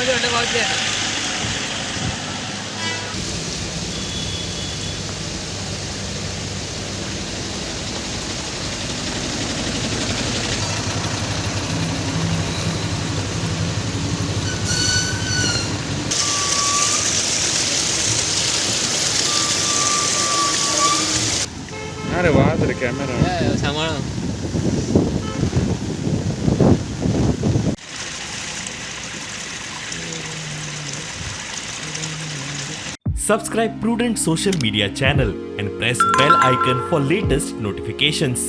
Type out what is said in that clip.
व्हडले व्हडले पावतले. ना रे, वाज रे कॅमेरा. सांबाळ. Subscribe Prudent Social Media channel and press bell icon for latest notifications.